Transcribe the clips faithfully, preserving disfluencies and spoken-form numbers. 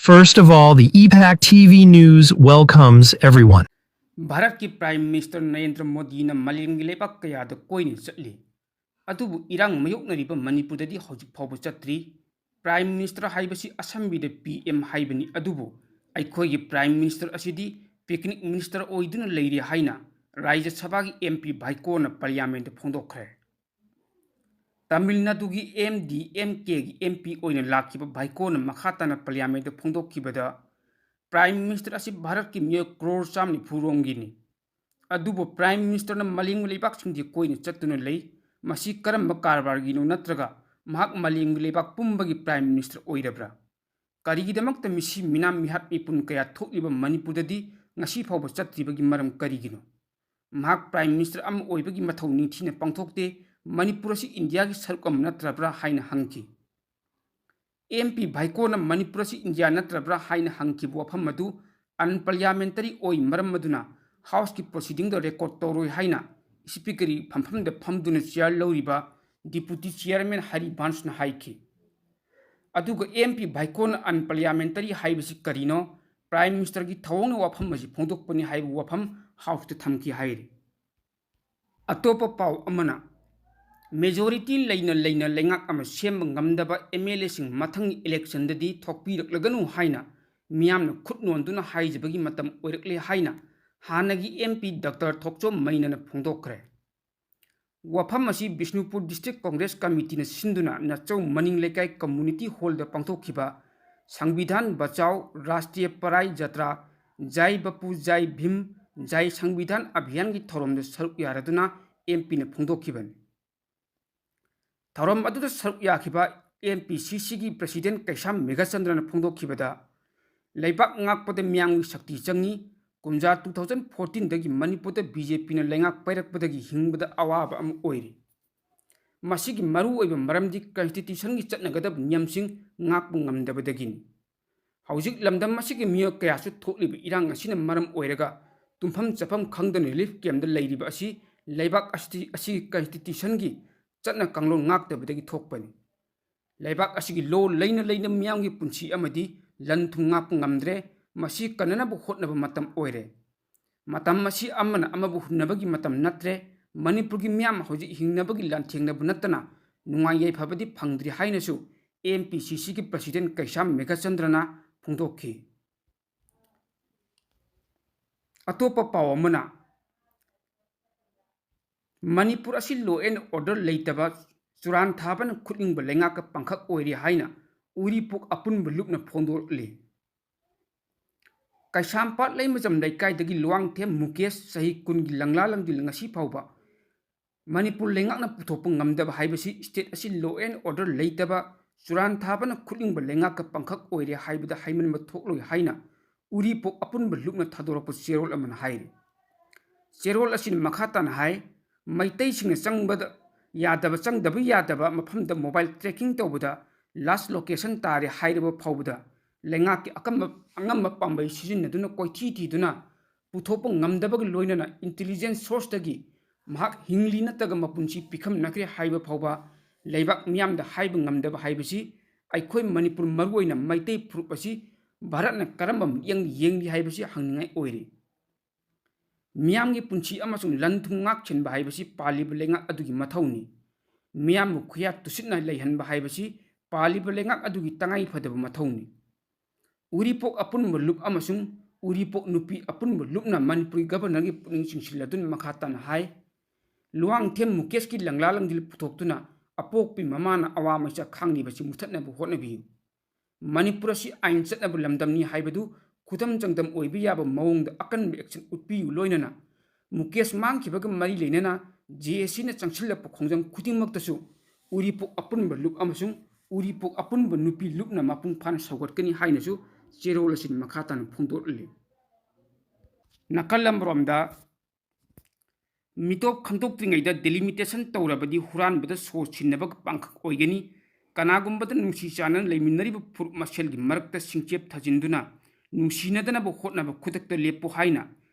First of all, the E PAC T V News welcomes everyone. ꯚꯥꯔꯠꯀꯤ prime minister Narendra ꯃꯣꯗꯤꯅ ꯃꯥꯂꯦꯝꯒꯤ ꯂꯩꯕꯥꯛ ꯀꯌꯥꯗ ꯀꯣꯏꯅ ꯆꯠꯂꯤ꯫ ꯑꯗꯨꯕꯨ ꯏꯔꯥꯡ ꯃꯥꯌꯣꯛꯅꯔꯤꯕ ꯃꯅꯤꯄꯨꯔꯗꯗꯤ ꯍꯧꯖꯤꯛ ꯐꯥꯎꯕ ꯆꯠꯇ꯭ꯔꯤ꯫ ꯄ꯭ꯔꯥꯏꯝ ꯃꯤꯅꯤꯁꯇꯔ ꯍꯥꯏꯕꯁꯤ ꯑꯁꯝꯕꯤꯗ ꯄꯤ ꯑꯦꯝ ꯍꯥꯏꯕꯅꯤ, ꯑꯗꯨꯕꯨ ꯑꯩꯈꯣꯏꯒꯤ ꯄ꯭ꯔꯥꯏꯝ ꯃꯤꯅꯤꯁꯇꯔ ꯑꯁꯤꯗꯤ ꯄꯤꯛꯅꯤꯛ ꯃꯤꯅꯤꯁꯇꯔ ꯑꯣꯏꯗꯨꯅ ꯂꯩꯔꯤ ꯍꯥꯏꯅ ꯔꯥꯖ꯭ꯌ ꯁꯚꯥꯒꯤ ꯑꯦꯝ ꯄꯤ ꯚꯥꯏꯀꯣꯅ ꯄꯥꯔꯂꯤꯌꯥꯃꯦꯟꯠꯇ ꯐꯣꯡꯗꯣꯛꯈ꯭ꯔꯦ꯫ ꯇꯥꯃꯤꯜ ꯅꯥꯗꯨꯒꯤ ꯑꯦꯝ ꯗꯤ ꯑꯦꯝ ꯀꯦꯒꯤ ꯑꯦꯝ ꯄꯤ ꯑꯣꯏꯅ ꯂꯥꯛꯈꯤꯕ ꯚꯥꯏꯀꯣꯅ ꯃꯈꯥ ꯇꯥꯅ ꯄꯥꯔꯂꯤꯌꯥꯃꯦꯟꯠꯇ ꯐꯣꯡꯗꯣꯛꯈꯤꯕꯗ, ꯄ꯭ꯔꯥꯏꯝ ꯃꯤꯅꯤꯁꯇꯔ ꯑꯁꯤ ꯚꯥꯔꯠꯀꯤ ꯃꯤꯑꯣꯏ ꯀ꯭ꯔꯣꯔ ꯆꯥꯝ ꯅꯤꯐꯨ ꯔꯣꯝꯒꯤꯅꯤ꯫ ꯑꯗꯨꯕꯨ ꯄ꯭ꯔꯥꯏꯝ ꯃꯤꯅꯤꯁꯇꯔꯅ ꯃꯥꯂꯦꯝꯒꯤ ꯂꯩꯕꯥꯛꯁꯤꯡꯗꯤ ꯀꯣꯏꯅ ꯆꯠꯇꯨꯅ ꯂꯩ꯫ ꯃꯁꯤ ꯀꯔꯝꯕ ꯀꯔꯕꯥꯔꯒꯤꯅꯣ, ꯅꯠꯇ꯭ꯔꯒ ꯃꯍꯥꯛ ꯃꯥꯂꯦꯝꯒꯤ ꯂꯩꯕꯥꯛ ꯄꯨꯝꯕꯒꯤ ꯄ꯭ꯔꯥꯏꯝ ꯃꯤꯅꯤꯁꯇꯔ ꯑꯣꯏꯔꯕ꯭ꯔꯥ? ꯀꯔꯤꯒꯤꯗꯃꯛꯇ ꯃꯤꯁꯤ ꯃꯤꯅꯥꯝ ꯃꯤꯍꯥꯠ ꯃꯤꯄꯨꯟ ꯀꯌꯥ ꯊꯣꯛꯂꯤꯕ ꯃꯅꯤꯄꯨꯔꯗꯗꯤ ꯉꯁꯤ ꯐꯥꯎꯕ ꯆꯠꯇ꯭ꯔꯤꯕꯒꯤ ꯃꯔꯝ ꯀꯔꯤꯒꯤꯅꯣ? ꯃꯍꯥꯛ ꯄ꯭ꯔꯥꯏꯝ ꯃꯤꯅꯤꯁꯇꯔ ꯑꯃ ꯑꯣꯏꯕꯒꯤ ꯃꯊꯧ ꯅꯤꯡꯊꯤꯅ ꯄꯥꯡꯊꯣꯛꯇꯦ꯫ ꯃꯅꯤꯄꯨꯔ ꯑꯁꯤ ꯏꯟꯗꯤꯌꯥꯒꯤ ꯁꯔꯨꯛ ꯑꯃ ꯅꯠꯇ꯭ꯔꯕ꯭ꯔꯥ ꯍꯥꯏꯅ ꯍꯪꯈꯤ꯫ ꯑꯦꯝ ꯄꯤ ꯚꯥꯏꯀꯣꯅ ꯃꯅꯤꯄꯨꯔ ꯑꯁꯤ ꯏꯟꯗꯤꯌꯥ ꯅꯠꯇ꯭ꯔꯕ꯭ꯔꯥ ꯍꯥꯏꯅ ꯍꯪꯈꯤꯕ ꯋꯥꯐꯝ ꯑꯗꯨ ꯑꯟꯄꯥꯔꯂꯤꯌꯥꯃꯦꯟꯇꯔꯤ ꯑꯣꯏ ꯃꯔꯝ ꯑꯗꯨꯅ ꯍꯥꯎꯁꯀꯤ ꯄ꯭ꯔꯣꯁꯤꯗꯤꯡꯗ ꯔꯦꯀꯣꯔꯗ ꯇꯧꯔꯣꯏ ꯍꯥꯏꯅ ꯁ꯭ꯄꯤꯀꯔꯒꯤ ꯐꯝꯐꯝꯗ ꯐꯝꯗꯨꯅ ꯆꯤꯌꯥꯔ ꯂꯧꯔꯤꯕ ꯗꯤꯄꯨꯇꯤ ꯆꯤꯌꯥꯔꯃꯦꯟ ꯍꯔꯤꯕꯟꯁꯅ ꯍꯥꯏꯈꯤ꯫ ꯑꯗꯨꯒ ꯑꯦꯝ ꯄꯤ ꯚꯥꯏꯀꯣꯅ ꯑꯟꯄꯥꯔꯂꯤꯌꯥꯃꯦꯟꯇꯔꯤ ꯍꯥꯏꯕꯁꯤ ꯀꯔꯤꯅꯣ, ꯄ꯭ꯔꯥꯏꯝ ꯃꯤꯅꯤꯁꯇꯔꯒꯤ ꯊꯧꯑꯣꯡꯅ ꯋꯥꯐꯝ ꯑꯁꯤ ꯐꯣꯡꯗꯣꯛꯄꯅꯤ ꯍꯥꯏꯕ ꯋꯥꯐꯝ ꯍꯥꯎꯁꯇ ꯊꯝꯈꯤ ꯍꯥꯏꯔꯤ꯫ ꯑꯇꯣꯞꯄ ꯄꯥꯎ ꯑꯃꯅ, ꯃꯦꯖꯣꯔꯤꯇꯤ ꯂꯩꯅ ꯂꯩꯅ ꯂꯩꯉꯥꯛ ꯑꯃ ꯁꯦꯝꯕ ꯉꯝꯗꯕ ꯑꯦꯝ ꯑꯦꯜ ꯑꯦꯁꯤꯡ ꯃꯊꯪꯒꯤ ꯏꯂꯦꯛꯁꯟꯗꯗꯤ ꯊꯣꯛꯄꯤꯔꯛꯂꯒꯅꯨ ꯍꯥꯏꯅ ꯃꯤꯌꯥꯝꯅ ꯈꯨꯠ ꯅꯣꯟꯗꯨꯅ ꯍꯥꯏꯖꯕꯒꯤ ꯃꯇꯝ ꯑꯣꯏꯔꯛꯂꯦ ꯍꯥꯏꯅ ꯍꯥꯟꯅꯒꯤ ꯑꯦꯝ ꯄꯤ ꯗꯥꯛꯇꯔ ꯊꯣꯛꯆꯣꯝ ꯃꯩꯅꯅ ꯐꯣꯡꯗꯣꯛꯈ꯭ꯔꯦ꯫ ꯋꯥꯐꯝ ꯑꯁꯤ ꯕꯤꯁꯅꯨꯄꯨꯔ ꯗꯤꯁꯇ꯭ꯔꯤꯛ ꯀꯪꯒ꯭ꯔꯦꯁ ꯀꯃꯤꯇꯤꯅ ꯁꯤꯟꯗꯨꯅ ꯅꯆꯧ ꯃꯅꯤꯡ ꯂꯩꯀꯥꯏ ꯀꯝꯃꯨꯅꯤꯇꯤ ꯍꯣꯜꯗ ꯄꯥꯡꯊꯣꯛꯈꯤꯕ ꯁꯪꯕꯤꯙꯥꯟ ꯕꯆꯥꯎ, ꯔꯥꯁꯇ꯭ꯔꯤꯌ ꯄꯔꯥꯏ ꯖꯇ꯭ꯔꯥ, ꯖꯥꯏ ꯕꯄꯨ ꯖꯥꯏ ꯚꯤꯝ, ꯖꯥꯏ ꯁꯪꯕꯤꯙꯥꯟ ꯑꯚꯤꯌꯥꯟꯒꯤ ꯊꯧꯔꯝꯗ ꯁꯔꯨꯛ ꯌꯥꯔꯗꯨꯅ ꯑꯦꯝ ꯄꯤꯅ ꯐꯣꯡꯗꯣꯛꯈꯤꯕꯅꯤ꯫ ꯊꯧꯔꯝ ꯑꯗꯨꯗ ꯁꯔꯨꯛ ꯌꯥꯈꯤꯕ ꯑꯦꯝ ꯄꯤ ꯁꯤ ꯁꯤꯒꯤ ꯄ꯭ꯔꯁꯤꯗꯦꯟꯠ ꯀꯩꯁꯥꯝ ꯃꯦꯘꯆꯟꯗ꯭ꯔꯅ ꯐꯣꯡꯗꯣꯛꯈꯤꯕꯗ, ꯂꯩꯕꯥꯛ ꯉꯥꯛꯄꯗ ꯃꯤꯌꯥꯝꯒꯤ ꯁꯛꯇꯤ ꯆꯪꯏ꯫ ꯀꯨꯝꯖꯥ ꯇꯨ ꯊꯥꯎꯖꯟ ꯐꯣꯔꯇꯤꯟꯗꯒꯤ ꯃꯅꯤꯄꯨꯔꯗ ꯕꯤ ꯖꯦ ꯄꯤꯅ ꯂꯩꯉꯥꯛ ꯄꯥꯏꯔꯛꯄꯗꯒꯤ ꯍꯤꯡꯕꯗ ꯑꯋꯥꯕ ꯑꯃ ꯑꯣꯏꯔꯤ꯫ ꯃꯁꯤꯒꯤ ꯃꯔꯨꯑꯣꯏꯕ ꯃꯔꯝꯗꯤ ꯀꯟꯁꯇꯤꯇ꯭ꯌꯨꯁꯟꯒꯤ ꯆꯠꯅꯒꯗꯕ ꯅꯤꯌꯝꯁꯤꯡ ꯉꯥꯛꯄ ꯉꯝꯗꯕꯗꯒꯤꯅꯤ꯫ ꯍꯧꯖꯤꯛ ꯂꯝꯗꯝ ꯑꯁꯤꯒꯤ ꯃꯤꯑꯣꯏ ꯀꯌꯥꯁꯨ ꯊꯣꯛꯂꯤꯕ ꯏꯔꯥꯡ ꯑꯁꯤꯅ ꯃꯔꯝ ꯑꯣꯏꯔꯒ ꯇꯨꯝꯐꯝ ꯆꯥꯐꯝ ꯈꯪꯗꯅ ꯔꯤꯂꯤꯐ ꯀꯦꯝꯞꯇ ꯂꯩꯔꯤꯕ ꯑꯁꯤ ꯂꯩꯕꯥꯛ ꯑꯁꯤ, ꯑꯁꯤꯒꯤ ꯀꯟꯁꯇꯤꯇ꯭ꯌꯨꯁꯟꯒꯤ ꯆꯠꯅ ꯀꯥꯡꯂꯣꯟ ꯉꯥꯛꯇꯕꯗꯒꯤ ꯊꯣꯛꯄꯅꯤ꯫ ꯂꯩꯕꯥꯛ ꯑꯁꯤꯒꯤ ꯂꯣ ꯂꯩꯅ ꯂꯩꯅ ꯃꯤꯌꯥꯝꯒꯤ ꯄꯨꯟꯁꯤ ꯑꯃꯗꯤ ꯂꯟ ꯊꯨꯝ ꯉꯥꯛꯄ ꯉꯝꯗ꯭ꯔꯦ꯫ ꯃꯁꯤ ꯀꯟꯅꯅꯕ ꯍꯣꯠꯅꯕ ꯃꯇꯝ ꯑꯣꯏꯔꯦ꯫ ꯃꯇꯝ ꯑꯁꯤ ꯑꯃꯅ ꯑꯃꯕꯨ ꯍꯨꯟꯅꯕꯒꯤ ꯃꯇꯝ ꯅꯠꯇ꯭ꯔꯦ꯫ ꯃꯅꯤꯄꯨꯔꯒꯤ ꯃꯤꯌꯥꯝ ꯍꯧꯖꯤꯛ ꯍꯤꯡꯅꯕꯒꯤ ꯂꯥꯟꯊꯦꯡꯅꯕ ꯅꯠꯇꯅ ꯅꯨꯡꯉꯥꯏ ꯌꯥꯏꯐꯕꯗꯤ ꯐꯪꯗ꯭ꯔꯤ ꯍꯥꯏꯅꯁꯨ ꯑꯦꯝ ꯄꯤ ꯁꯤ ꯁꯤꯒꯤ president ꯀꯩꯁꯥꯝ ꯃꯦꯘꯆꯟꯗ꯭ꯔꯅ ꯐꯣꯡꯗꯣꯛꯈꯤ꯫ ꯑꯇꯣꯞꯄ ꯄꯥꯎ ꯑꯃꯅ, ꯃꯅꯤꯄꯨꯔ ꯑꯁꯤ law and order ꯂꯩꯇꯕ, ꯆꯨꯔꯥꯟ ꯊꯥꯕꯅ ꯈꯨꯠꯅꯤꯡꯕ ꯂꯩꯉꯥꯛꯀ ꯄꯥꯡꯈꯛ ꯑꯣꯏꯔꯤ ꯍꯥꯏꯅ ꯎꯔꯤꯄꯣꯛ ꯑꯄꯨꯟꯕ ꯂꯨꯞꯅ ꯐꯣꯡꯗꯣꯛꯂꯤ꯫ ꯀꯩꯁꯥꯝꯄꯥꯠ ꯂꯩꯃꯖꯝ ꯂꯩꯀꯥꯏꯗꯒꯤ ꯂꯨꯋꯥꯡꯊꯦꯝ ꯃꯨꯀꯦꯁ, ꯆꯍꯤ ꯀꯨꯟꯒꯤ ꯂꯪꯂꯥ ꯂꯪꯗꯤꯜ, ꯉꯁꯤ ꯐꯥꯎꯕ ꯃꯅꯤꯄꯨꯔ ꯂꯩꯉꯥꯛꯅ ꯄꯨꯊꯣꯛꯄ ꯉꯝꯗꯕ ꯍꯥꯏꯕꯁꯤ state ꯑꯁꯤ law and order ꯂꯩꯇꯕ, ꯆꯨꯔꯥꯟ ꯊꯥꯕꯅ ꯈꯨꯠꯅꯤꯡꯕ ꯂꯩꯉꯥꯛꯀ ꯄꯥꯡꯈꯛ ꯑꯣꯏꯔꯦ ꯍꯥꯏꯕꯗ ꯍꯥꯏꯃꯟꯕ ꯊꯣꯛꯂꯣꯏ ꯍꯥꯏꯅ ꯎꯔꯤꯄꯣꯛ ꯑꯄꯨꯟꯕ ꯂꯨꯞꯅ ꯊꯥꯗꯣꯔꯛꯄ ꯆꯦꯔꯣꯜ ꯑꯃꯅ ꯍꯥꯏꯔꯤ꯫ ꯆꯦꯔꯣꯜ ꯑꯁꯤꯅ ꯃꯈꯥ ꯇꯥꯅ ꯍꯥꯏ, ꯃꯩꯇꯩꯁꯤꯡꯅ ꯆꯪꯕꯗ ꯌꯥꯗꯕ, ꯆꯪꯗꯕ ꯌꯥꯗꯕ ꯃꯐꯝꯗ mobile tracking ꯇꯧꯕꯗ last location ꯇꯥꯔꯦ ꯍꯥꯏꯔꯕ ꯐꯥꯎꯕꯗ ꯂꯩꯉꯥꯛꯀꯤ ꯑꯀꯝꯕ, ꯑꯉꯝꯕ ꯄꯥꯝꯕꯩ ꯁꯤꯖꯤꯟꯅꯗꯨꯅ ꯀꯣꯏꯊꯤ ꯊꯤꯗꯨꯅ ꯄꯨꯊꯣꯛꯄ ꯉꯝꯗꯕꯒ ꯂꯣꯏꯅꯅ intelligence sourceꯇꯒꯤ ꯃꯍꯥꯛ ꯍꯤꯡꯂꯤ ꯅꯠꯇ꯭ꯔꯒ ꯃꯄꯨꯟꯁꯤ ꯄꯤꯈꯝꯅꯈ꯭ꯔꯦ ꯍꯥꯏꯕ ꯐꯥꯎꯕ ꯂꯩꯕꯥꯛ ꯃꯤꯌꯥꯝꯗ ꯍꯥꯏꯕ ꯉꯝꯗꯕ ꯍꯥꯏꯕꯁꯤ ꯑꯩꯈꯣꯏ ꯃꯅꯤꯄꯨꯔ, ꯃꯔꯨꯑꯣꯏꯅ ꯃꯩꯇꯩ ꯐꯨꯔꯨꯞ ꯑꯁꯤ ꯚꯥꯔꯠꯅ ꯀꯔꯝꯕ ꯃꯤꯠꯌꯦꯡ ꯌꯦꯡꯂꯤ ꯍꯥꯏꯕꯁꯤ ꯍꯪꯅꯤꯡꯉꯥꯏ ꯑꯣꯏꯔꯤ꯫ ꯃꯤꯌꯥꯝꯒꯤ ꯄꯨꯟꯁꯤ ꯑꯃꯁꯨꯡ ꯂꯟ ꯊꯨꯝ ꯉꯥꯛ ꯁꯦꯟꯕ ꯍꯥꯏꯕꯁꯤ ꯄꯥꯜꯂꯤꯕ ꯂꯩꯉꯥꯛ ꯑꯗꯨꯒꯤ ꯃꯊꯧꯅꯤ꯫ ꯃꯤꯌꯥꯝꯕꯨ ꯈꯨꯌꯥ ꯇꯨꯁꯤꯠꯅ ꯂꯩꯍꯟꯕ ꯍꯥꯏꯕꯁꯤ ꯄꯥꯜꯂꯤꯕ ꯂꯩꯉꯥꯛ ꯑꯗꯨꯒꯤ ꯇꯉꯥꯏ ꯐꯗꯕ ꯃꯊꯧꯅꯤ꯫ ꯎꯔꯤꯄꯣꯛ ꯑꯄꯨꯟꯕ ꯂꯨꯞ ꯑꯃꯁꯨꯡ ꯎꯔꯤꯄꯣꯛ ꯅꯨꯄꯤ ꯑꯄꯨꯟꯕ ꯂꯨꯞꯅ ꯃꯅꯤꯄꯨꯔꯒꯤ governorꯒꯤ ꯄꯨꯛꯅꯤꯡ ꯆꯤꯡꯁꯤꯜꯂꯗꯨꯅ ꯃꯈꯥ ꯇꯥꯅ ꯍꯥꯏ, ꯂꯨꯋꯥꯡꯊꯦꯝ ꯃꯨꯀꯦꯁꯀꯤ ꯂꯪꯂꯥ ꯂꯪꯗꯤꯜ ꯄꯨꯊꯣꯛꯇꯨꯅ ꯑꯄꯣꯛꯄꯤ ꯃꯃꯥꯅ ꯑꯋꯥ ꯃꯩꯆꯥꯛ ꯈꯥꯡꯂꯤꯕꯁꯤ ꯃꯨꯊꯠꯅꯕ ꯍꯣꯠꯅꯕꯤꯌꯨ꯫ ꯃꯅꯤꯄꯨꯔ ꯑꯁꯤ ꯑꯥꯏꯟ ꯆꯠꯅꯕ ꯂꯝꯗꯝꯅꯤ ꯍꯥꯏꯕꯗꯨ ꯈꯨꯗꯝ ꯆꯥꯡꯗꯝ ꯑꯣꯏꯕ ꯌꯥꯕ ꯃꯑꯣꯡꯗ ꯑꯀꯟꯕ action ꯎꯠꯄꯤꯌꯨ, ꯂꯣꯏꯅꯅ ꯃꯨꯀꯦꯁ ꯃꯥꯡꯈꯤꯕꯒ ꯃꯔꯤ ꯂꯩꯅꯅ J A Cꯅ ꯆꯪꯁꯤꯜꯂꯛꯄ ꯈꯣꯡꯖꯪ ꯈꯨꯗꯤꯡꯃꯛꯇꯁꯨ ꯎꯔꯤꯄꯣꯛ ꯑꯄꯨꯟꯕ ꯂꯨꯞ ꯑꯃꯁꯨꯡ ꯎꯔꯤꯄꯣꯛ ꯑꯄꯨꯟꯕ ꯅꯨꯄꯤ ꯂꯨꯞꯅ ꯃꯄꯨꯡ ꯐꯥꯅ ꯁꯧꯒꯠꯀꯅꯤ ꯍꯥꯏꯅꯁꯨ ꯆꯦꯔꯣꯜ ꯑꯁꯤꯅ ꯃꯈꯥ ꯇꯥꯅ ꯐꯣꯡꯗꯣꯛꯂꯤ꯫ ꯅꯥꯀꯜ ꯑꯃꯔꯣꯝꯗ, ꯃꯤꯇꯣꯞ ꯈꯟꯗꯣꯛꯇ꯭ꯔꯤꯉꯩꯗ delimitation ꯇꯧꯔꯕꯗꯤ ꯍꯨꯔꯥꯟꯕꯗ ꯁꯣꯔ ꯁꯤꯟꯅꯕ ꯄꯥꯡꯈꯛ ꯑꯣꯏꯒꯅꯤ꯫ ꯀꯅꯥꯒꯨꯝꯕꯗ ꯅꯨꯡꯁꯤ ꯆꯥꯟꯅꯅ ꯂꯩꯃꯤꯟꯅꯔꯤꯕ ꯐꯨꯔꯨꯞ ꯃꯁꯦꯜꯒꯤ ꯃꯔꯛꯇ ꯁꯤꯡꯆꯦꯞ ꯊꯥꯖꯤꯟꯗꯨꯅ ꯅꯨꯡꯁꯤꯅꯗꯅꯕ ꯍꯣꯠꯅꯕ ꯈꯨꯗꯛꯇ ꯂꯦꯞꯄꯨ ꯍꯥꯏꯅ